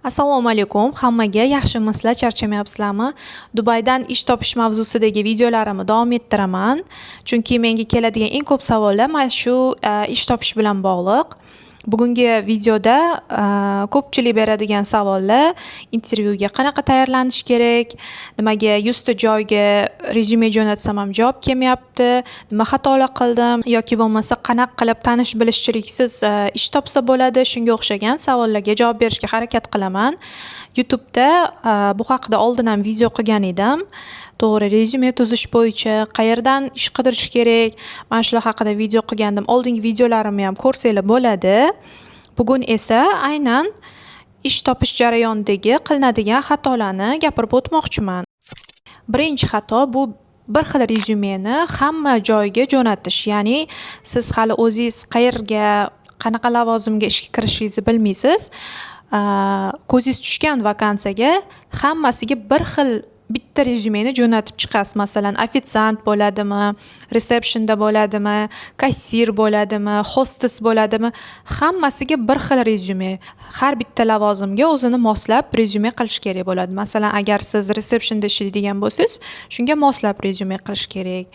Assalomu alaykum hammaga, yaxshimisizlar, charchamayapsizlarmi? Dubaydan ish topish mavzusidagi videolarimni davom ettiraman. Chunki menga keladigan eng ko'p savollar mana shu ish topish bilan bog'liq. Bugungi videoda ko'pchilik beradigan savollar: intervyuga qanaqa tayyorlanish kerak, nimaga 100 ta joyga rezyume jo'natsam ham javob kelmayapti, nima xatolar qildim yoki bo'lmasa qanaqa qilib tanish bilishchiliksiz ish topsa bo'ladi, shunga o'xshagan savollarga javob berishga harakat qilaman. YouTube'da bu haqida oldin ham video qilgan edim. To'g'ri rezyume tuzish bo'yicha, qayerdan ish qidirish kerak, mana shular haqida video qilgandim. Oldingi videolarimni ham ko'rsanglar bo'ladi. Bugun esa aynan ish topish jarayonidagi qilinadigan xatolarni gapirib o'tmoqchiman. Birinchi xato bu bir xil rezyumeni hamma joyga jo'natish. Ya'ni siz hali o'zingiz qayerga, qanaqa lavozimga ishga kirishingizni bilmaysiz. Ko'zingiz tushgan vakansiyaga hammasiga bir xil bitta rezyumeni jo'natib chiqasiz. Masalan, ofitsiant bo'ladimi, resepsiyonda bo'ladimi, kassir bo'ladimi, hostess bo'ladimi, hammasiga bir xil rezyume. Har bitta lavozimga o'zini moslab rezyume qilish kerak bo'ladi. Masalan, agar siz resepsiyonda ishlaydigan bo'lsangiz, shunga moslab rezyume qilish kerak.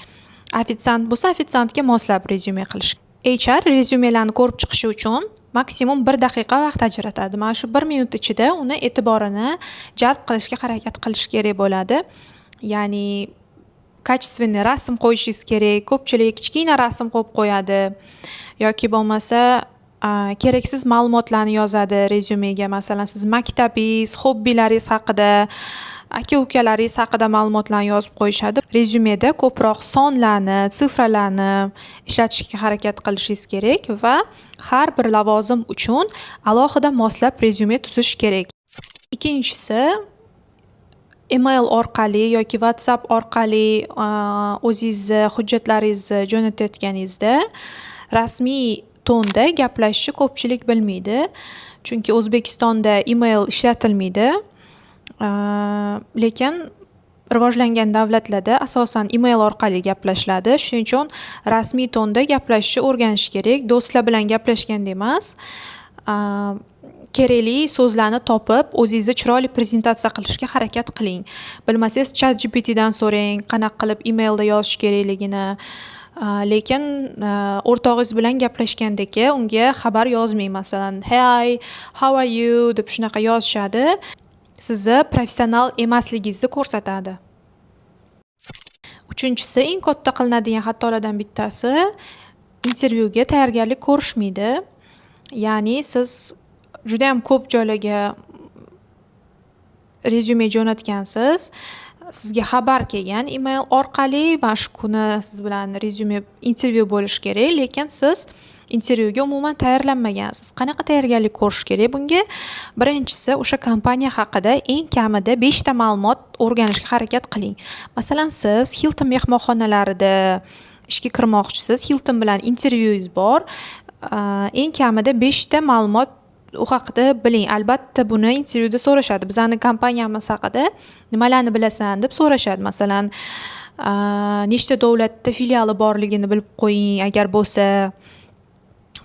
Ofitsiant bo'lsa, ofitsiantga moslab rezyume qilish. HR rezyumelarni ko'rib chiqishi uchun maksimum 1 daqiqa vaqt ajratadi. Mana shu 1 minut ichida uni e'tiborini jalb qilishga harakat qilish kerak bo'ladi. Ya'ni качественный rasm qo'yishingiz kerak. Ko'pchilik kichkina rasm qo'yib qo'yadi yoki bo'lmasa keraksiz ma'lumotlarni yozadi rezyumega. Masalan, siz maktabingiz, hobbilaringiz haqida, aka ukalaringiz haqida ma'lumotlarni yozib qo'yishadi. Rezyumeda ko'proq sonlarni, цифра larni ishlatishga harakat qilishingiz kerak va har bir lavozim uchun alohida moslab rezyume tuzish kerak. Ikkinchisi, email orqali yoki WhatsApp orqali o'zingizni hujjatlaringizni jo'natayotganingizda rasmiy tonda gaplashishni ko'pchilik bilmaydi. Chunki O'zbekistonda email ishlatilmaydi. Lekin rivojlangan davlatlarda asosan email orqali gaplashiladi. Shuning uchun rasmiy tonda gaplashishni o'rganish kerak. Do'stlar bilan gaplashgandek emas, kerakli so'zlarni topib, o'zingizni chiroyli prezentatsiya qilishga harakat qiling. Bilmasangiz, ChatGPTdan so'rang, qanaqa qilib emailda yozish kerakligini. Lekin o'rtog'ingiz bilan gaplashgandek unga xabar yozmang. Masalan, "Hey, how are you?" deb shunaqa yozishadi. Sizni professional emasligingizni ko'rsatadi. Uchinchisi, eng katta qilinadigan xatolardan bittasi, intervyuga tayyorgarlik ko'rishmaydi. Ya'ni siz judayam ko'p joylarga rezyume jo'natgansiz. Sizga xabar kelgan email orqali, mana shu kuni siz bilan rezyume intervyu bo'lishi kerak, lekin siz intervyuga umuman tayyorlanmagansiz. Qanaqa tayyorgarlik ko'rish kerak bunga? Birinchisi, o'sha kompaniya haqida eng kamida beshta ma'lumot o'rganishga harakat qiling. Masalan, siz Hilton mehmonxonalarida ishga kirmoqchisiz, Hilton bilan intervyungiz bor. Eng kamida beshta ma'lumot u haqida biling. Albatta, buni intervyuda so'rashadi. Bizani kompaniyamiz haqida nimalarni bilasan, deb so'rashadi. Masalan, nechta davlatda filiali borligini bilib qo'ying agar bo'lsa.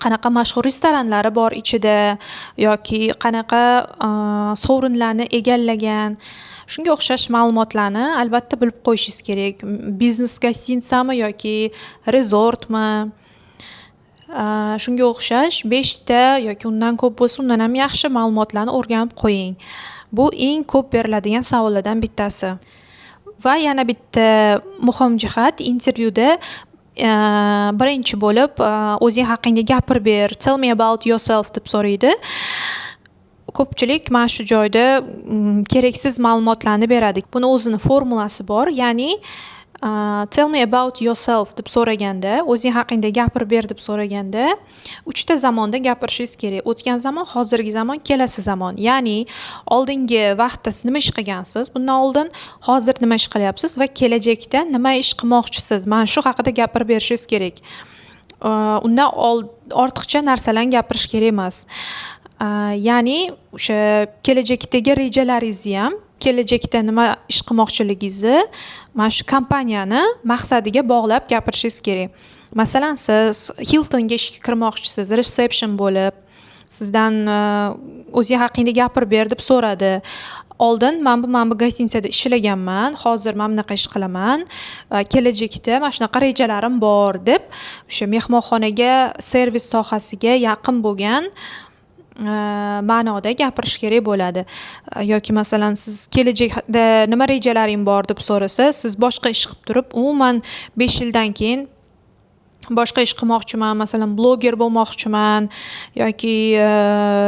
Qanaqa mashhur restoranlari bor ichida yoki qanaqa sovrinlarni egallagan. Shunga o'xshash ma'lumotlarni albatta bilib qo'yishingiz kerak. Biznes гостиница mi yoki rezortmi? Shunga o'xshash beshta yoki undan ko'p bo'lsa, undan ham yaxshi ma'lumotlarni o'rganib qo'ying. Bu eng ko'p beriladigan savollardan bittasi. Va yana bitta muhim jihat: intervyuda birinchi bo'lib "O'zing haqingda gapirib ber", "Tell me about yourself" deb so'raydi. Ko'pchilik mana shu joyda keraksiz ma'lumotlarni beradi. Buni o'zini formulasi bor, ya'ni "Tell me about yourself" deb so'raganda, "O'zing haqingda gapirib ber" deb so'raganda uchta zamonda gapirishingiz kerak: o'tgan zamon, hozirgi zamon, kelasi zamon. Ya'ni oldingi vaqtda siz nima ish qilgansiz bundan oldin, hozir nima ish qilyapsiz va kelajakda nima ish qilmoqchisiz, mana shu haqida gapirib berishingiz kerak. Undan ortiqcha narsalarni gapirish kerak emas. Ya'ni o'sha kelajakdagi rejalaringizni ham, kelajakda nima ish qilmoqchiligingizni mana shu kompaniyani maqsadiga bog'lab gapirishingiz kerak. Masalan, siz Hiltonga ishga kirmoqchisiz resepshion bo'lib, sizdan O'zing haqingda gapirib ber deb so'radi. Oldin mana bu гостиница da ishlaganman, hozir mana bunaqa ish qilaman, kelajakda mana shunaqa rejalarim bor deb, o'sha mehmonxonaga, servis sohasiga yaqin bo'lgan ma'noda gapirish kerak bo'ladi. Yoki, masalan, siz kelajakda nima rejalaring bor deb so'rasa, siz boshqa ish qilib turib, umuman 5 yildan keyin boshqa ish qilmoqchiman, masalan, bloger bo'lmoqchiman yoki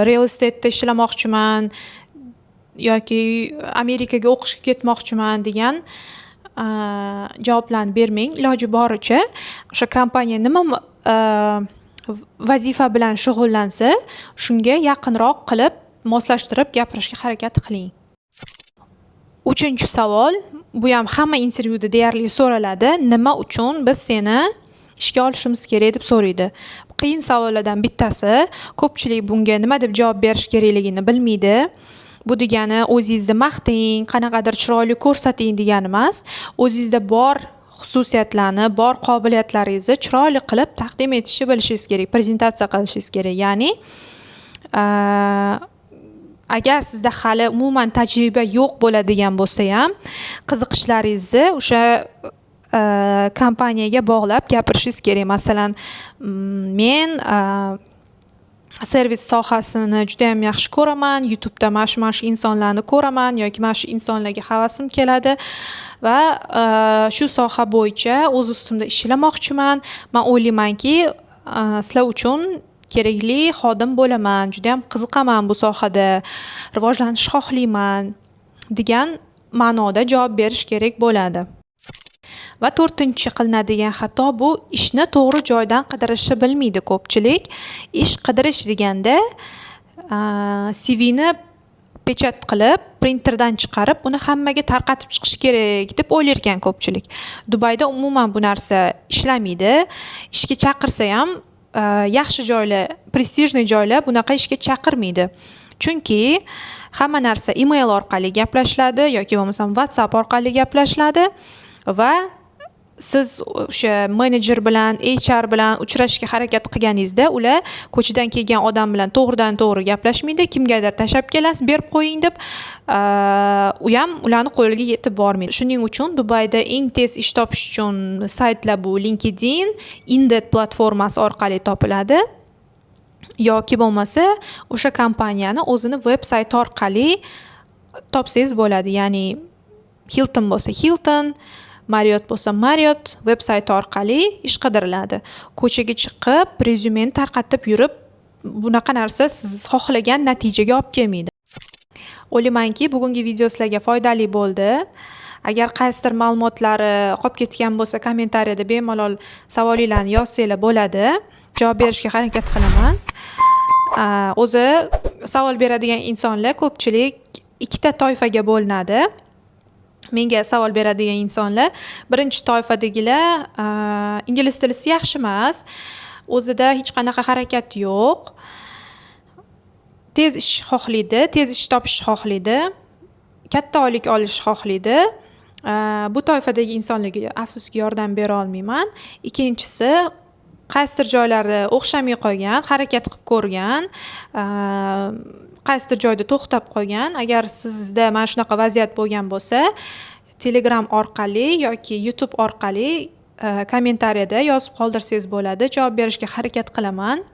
real estate'da ishlamoqchiman yoki Amerikaga o'qishga ketmoqchiman degan javoblarni bermang. Iloji boricha o'sha kompaniya nima vazifa bilan shug'ullansa, shunga yaqinroq qilib, moslashtirib gapirishga harakat qiling. Uchinchi savol, buyam hamma intervyuda deyarli so'raladi: "Nima uchun biz seni ishga olishimiz kerak?" deb so'raydi. Qiyin savollardan bittasi. Ko'pchilik bunga nima deb javob berish kerakligini bilmaydi. Bu degani o'zingizni maqtang, qanaqadir chiroyli ko'rsating degani emas. O'zingizda bor xususiyatlarni, bor qobiliyatlaringizni chiroyli qilib taqdim etishni bilishingiz kerak, prezentatsiya qilishingiz kerak. Ya'ni agar sizda hali umuman tajriba yo'q bo'ladigan bo'lsayam, qiziqishlaringizni o'sha kompaniyaga bog'lab gapirishingiz kerak. Masalan, men servis sohasini judayam yaxshi ko'raman, YouTubeda mana shu insonlarni ko'raman yoki mana shu insonlarga havasim keladi va shu soha bo'yicha o'z ustimda ishlamoqchiman. Man o'ylaymanki, sizlar uchun kerakli xodim bo'laman, judayam qiziqaman bu sohada, rivojlanishni xohlayman degan ma'noda javob berish kerak bo'ladi. Va to'rtinchi qilinadigan xato, bu ishni to'g'ri joydan qidirishni bilmaydi ko'pchilik. Ish qidirish deganda CVni печать qilib, printerdan chiqarib, uni hammaga tarqatib chiqish kerak deb o'ylarkan ko'pchilik. Dubayda umuman bu narsa ishlamaydi. Ishga chaqirsayam, yaxshi joylar, престижный joylar bunaqa ishga chaqirmaydi. Chunki hamma narsa email orqali gaplashiladi yoki bo'lmasam WhatsApp orqali gaplashiladi va siz o'sha menejer bilan, HR bilan uchrashishga harakat qilganingizda, ular ko'chadan kelgan odam bilan to'g'ridan to'g'ri gaplashmaydi. Kimgadir tashlab kelasiz, berib qo'ying deb, uyam ularni qo'liga yetib bormaydi. Shuning uchun Dubayda eng tez ish topish uchun saytlar bu LinkedIn, Indeed platformasi orqali topiladi yoki bo'lmasa o'sha kompaniyani o'zini veb sayti orqali topsangiz bo'ladi. Ya'ni Hilton bo'lsa Hilton, Marriott bo'lsa Marriott veb sayti orqali ish qidiriladi. Ko'chaga chiqib, rezyumeni tarqatib yurib, bunaqa narsa siz xohlagan natijaga olib kelmaydi. O'ylaymanki, bugungi video sizlarga foydali bo'ldi. Agar qaysidir ma'lumotlari qolib ketgan bo'lsa, kommentariyada bemalol savolinglarni yozsanglar bo'ladi. Javob berishga harakat qilaman. O'zi savol beradigan insonlar ko'pchilik ikkita toifaga bo'linadi. Menga savol beradigan insonlar, birinchi toifadagilar ingliz tilisi yaxshi emas, o'zida hech qanaqa harakat yo'q, tez ish xohlaydi, tez ish topishni xohlaydi, katta oylik olishni xohlaydi. Bu toifadagi insonlarga, afsuski, yordam bera olmayman. Ikkinchisi, qaysidir joylarda o'xshamay qolgan, harakat qilib ko'rgan, qaysidir joyda to'xtab qolgan. Agar sizda mana shunaqa vaziyat bo'lgan bo'lsa, Telegram orqali yoki YouTube orqali kommentariyada yozib qoldirsangiz bo'ladi. Javob berishga harakat qilaman.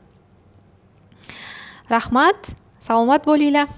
Rahmat, salomat bo'linglar.